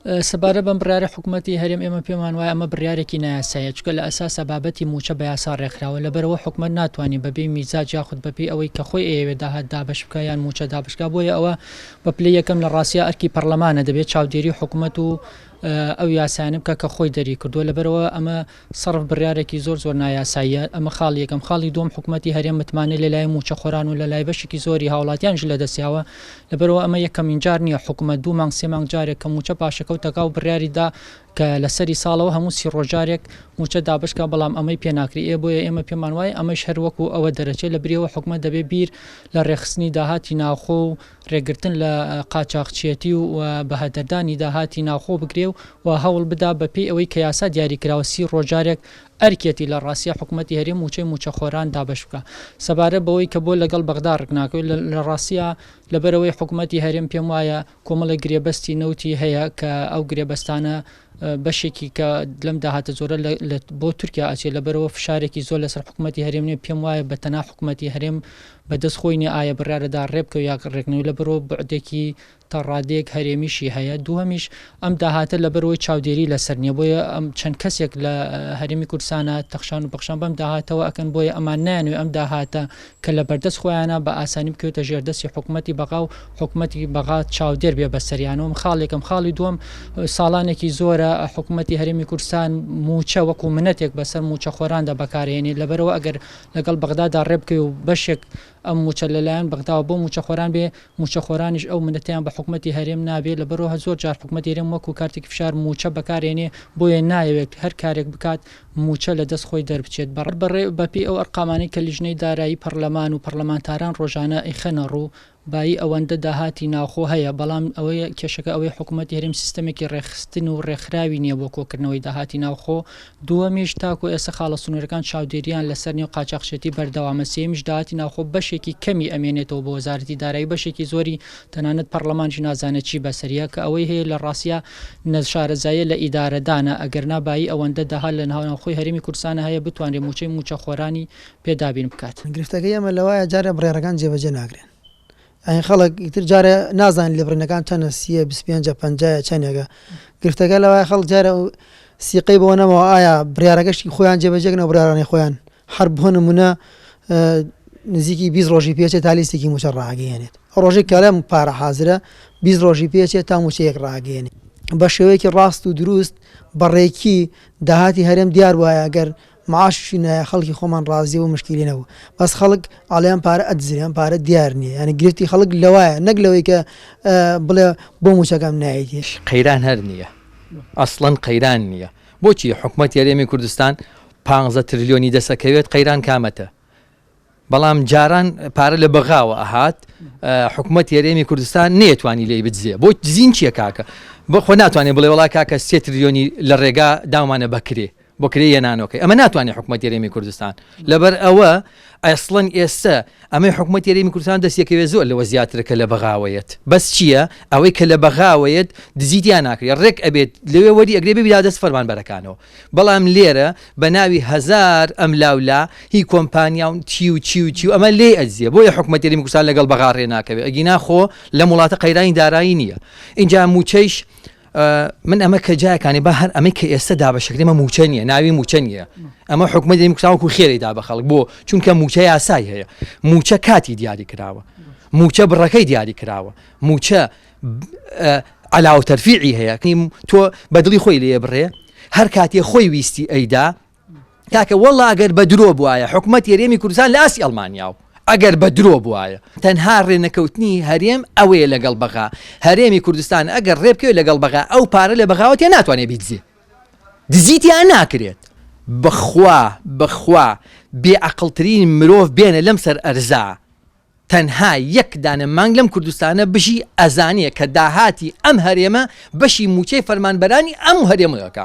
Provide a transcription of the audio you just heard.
سەبارەت بەم بڕیارەی حکومەتی هەرێم ئێمە پێمان وایە ئەمە بڕیارێکی نایاساییە چونکە لە ئەساسا بابەتی مووچە بە یاسا ڕێکخراوە لەبەرئەوە حکومەت ناتوانێت بەبێ میزاج یاخود بەپێی ئەوەی کە خۆی ئەیەوێت داهات دابەش بکا یان مووچە دابەش بکا بۆیە ئەوە بە پلەی یەکەم لە ڕاستیا ئەرکی پەڕلەمانە دەبێت چاودێری حکومەت و ئەو یاسایانە بکا کە خۆی دەری کردووە لەبەرئەوە ئەمە سەرف بڕیارێکی زۆر زۆر نایاساییە، ئەمە خاڵی یەکەم، خاڵی دووەم حکومەتی هەرێم متمانەی لەلای مووچەخۆران و لەلای بەشێکی زۆری هاوڵاتیانیش لەدەستیاوە، لەبەرئەوە ئەمە یەکەمین جار نییە حکومەت دوو مانگ سێ مانگ جارێک کە مووچە پاشەکەوت دەکا و بڕیاری دا کە لە سەری ساڵەوە هەموو سی ڕۆژ جارێک مووچە دابەش کا بەڵام ئەمەی پێ ناکرێ ئێ بۆیە ئێمە پێمان وایە ئەمەش هەر وەکو ئەوە دەرەچێ لەبری ئەوە حکومەت دەبێ بیر لە ڕێکخستنی داهاتی ناوخۆ و ڕێگرتن لە قاچاخچیەتی و بەهەدەردانی داهاتی ناوخۆ بگرێ و هەوڵ بدا بە پێی ئەوەی کە یاسا دیاری کراوە سی ڕۆژ جارێک ئەرکیەتی لە ڕاستیا حکومەتی هەرێم موچەی موچەخۆران دابەش بکا. سەبارەت بەوەی کە بۆ لەگەڵ بەغدا ڕک ناکەوێت لە ڕاستیا لەبەرئەوەی حکومەتی هەرێم پێم وایە کۆمەڵێک گرێبەستی نەوتی هەیە کە ئەو گرێبەستانە بەشێکی کە لەم داهاتە زۆرە لە بۆ تورکیا ئەچێت لەبەرئەوە فشارێکی زۆر لەسەر حکومەتی هەرێم نیە پێم وایە بە تەنها حکومەتی هەرێم بە دەست خۆی نیە ئایا بڕیارەدا ڕێبکەوێت یا ڕێکنەوێت لەبەرئەوە بوعدێکی تا ڕادەیەک هەرێمیشی هەیە، دووهەمیش ئەم داهاتە لەبەرئەوەی چاودێری لەسەر نیە بۆیە ئەم چەند کەسێک لە هەرێمی کوردستانا تەخشان و پەخشان بەم داهاتەوە ئەکەن بۆیە ئەمان نایانەوێ ئەم داهاتە کە لە بەردەست خۆیانە بە ئاسانی بکەوێتە ژێردەستی حکومەتی بەغا و حکومەتی بەغا چاودێر بێ بەسەریانەوە ئەم خاڵ یەکەم خاڵی دووەم ساڵانێکی زۆرە حکومەتی هەرێمی کوردستان مووچە وەکو منەتێک بەسەر مووچەخۆراندا بەکارهێنێت لەبەرئەوە ئەگەر لەگەڵ بەغدادا ڕێبکەوێ و بەشێک ئەم مووچە لەلایەن بەغداوە بۆ مووچەخۆران بێ، مووچەخۆرانیش ئەو منەتەیان بە حکومەتی هەرێم نابێ، لەبەرئەوه زۆر جار حکومەتی هەرێم وەکو کارتێکی فشار مووچە بەکارێنێ، بۆیە نایەوێت هەر کارێک بکات مووچە لە دەست خۆی دەربچێت. بەپێی ئەو ئەرقامانەی کە لیژنەی دارایی پەڕلەمان و پەڕلەمانتاران ڕۆژانە ئەیخەنە ڕوو، بایی ئەوەندە داهاتی ناوخۆ هەیە، بەڵام ئەوەی کێشەکە ئەوەی حکومەتی هەرێم سیستەمێکی ڕێکخستن و ڕێکخراوی نییە بۆ کۆکردنەوەی داهاتی ناوخۆ، دووەمیش تاکو ئێستا خاڵە سنوورەکان چاودێرییان لەسەر نییە و قاچاخچێتی بەردەوامە، سێیەمیش داهاتی ناوخۆ بەشێکی کەمی ئەمێنێتەوە بۆ وەزارەتی دارایی بەشێکی زۆری تەنانەت پەڕلەمانیش نازانێت چی بەسەریە، کە ئەوەی هەیە لە ڕاستیا نەشارەزاییە لە ئیدارەدانە، ئەگەرنا بایی ئەوەندە داهات لە ناوخۆی هەرێمی کوردستانا هەیە بتوانرێت مووچەی مووچەخۆرانی پێ دابین بکات. گرفتەکەی ئێمە لەوایە جارێ بڕیارەکان جێبەجێ ناکرێن یانی خەڵک ئیتر جارێ نازانێت لێبڕینەکان چەنە سیە 25 پێنجە پەنجایە چەنێکە گرفتەکە لەوایە خەڵک جارێ سیقەی بۆ نەماوە ئایا بڕیارەکەشی خۆیان جێبەجێکن ئەو بڕیارانەی خۆیان هەر بۆ نمونە نزیکی 20 ڕۆژی پێچێت تا لیستێکی موچە ڕاگەیەنێت ئەو ڕۆژێک کەڵێم پارە حازرە 20 ڕۆژی پێچێت تا موچەیەک ڕاگەیەنێت بە شێوەیەکی ڕاست و دروست بەڕێکی داهاتی هەرێم دیار وایە گەر معاشیشی نایە خەڵکی خۆمان ڕازیە و مشکیلی نەبوو بەس خەڵک ئەڵێ ئەم پارە ئەدزرێ ئەم پارە دیار نییە یانی گرفتی خەڵک لەوایە نەک لەوەی کە بڵێ بۆ موچەکەم نایەتی. قەیران هەر نییە ئەسڵەن قەیران نییە بۆچی حکومەتی هەرێمی کوردستان پانزە ترلیۆنی دەسەکەوێت قەیران کامەتە بەڵام جاران پارە لە بەغاوە ئەهات حکومەتی هەرێمی کوردستان نەیەتوانی لێی بدزێ بۆ دزین چییە کاکە بۆ خۆ ناتوانێت بڵێ وڵا کاکە سێ تریلیۆنی لە ڕێگا داومانە بەکرێ بۆ کرێ یەنانۆکەی ئەمە ناتوانێت حکومەتی هەرێمی کوردستان لەبەر ئەوە ئەسڵەن ئێستا ئەمەی حکومەتی هەرێمی کوردستان دەستیەکەوێت زۆر لەوە زیاترە کە لە بەغاوەیەت بەس چییە ئەوەی کە لە بەغاوەیەت دزی تیا ناکرێت ڕێک ئەبێت لەوێ وەری ئەگرێ بێ دەست فەرمانبەرەکانەوە بەڵام لێرە بە ناوی هەزار ئەملاولا هی کۆمپانیا و چی و چی و چی و ئەمە لێی ئەدزێ بۆیە حکومەتی هەرێمی کوردستان لەگەڵ بەغا ڕێ ناکەوێ ئەگینا خۆ لەم وڵاتە قەیرانی دارایی نییە ئینجا مووچەیش من ئەمە کە جایەکانی با هەر ئەمەی کە ئێستا دابەشەکرێ ئەمە مووچە نییە ناوی مووچە نییە ئەمە حکومەتی هەرێمی کوردستان وەکو خێری دا بە خەڵک بۆ چونکە مووچە یاسای هەیە مووچە کاتی دیاری کراوە مووچە بڕەکەی دیاری کراوە مووچە عەلاوە تەرفیعی هەیە تۆ بەدڵی خۆی لێ بڕێ هەر کاتێ خۆی ویستی ئەیدا کاکە وەڵا ئەگەر بە درۆ بواە حکوومەت هەرێمی کوردستان لە ئاستی ئەڵمانیا و ئەگەر بە درۆ بواە تەنها ڕێنەکەوتنی هەرێم ئەوەیە لەگەڵ بەغا هەرێمی کوردستان ئەگەر ڕێبکەوێت لەگەڵ بەغا ئەو پارە لە بەغاوە تێ ناتوانێت بیدزێ دزی تیا ناکرێت بەخوا بەخوا بێ عەقڵترین مرۆڤ بێنە لەم سەر ئەرزا تەنها یەک دانە مانگ لەم کوردستانە بژی ئەزانێ کە داهاتی ئەم هەرێمە بەشی موچەی فەرمانبەرانی ئەم هەرێمە ئەکا.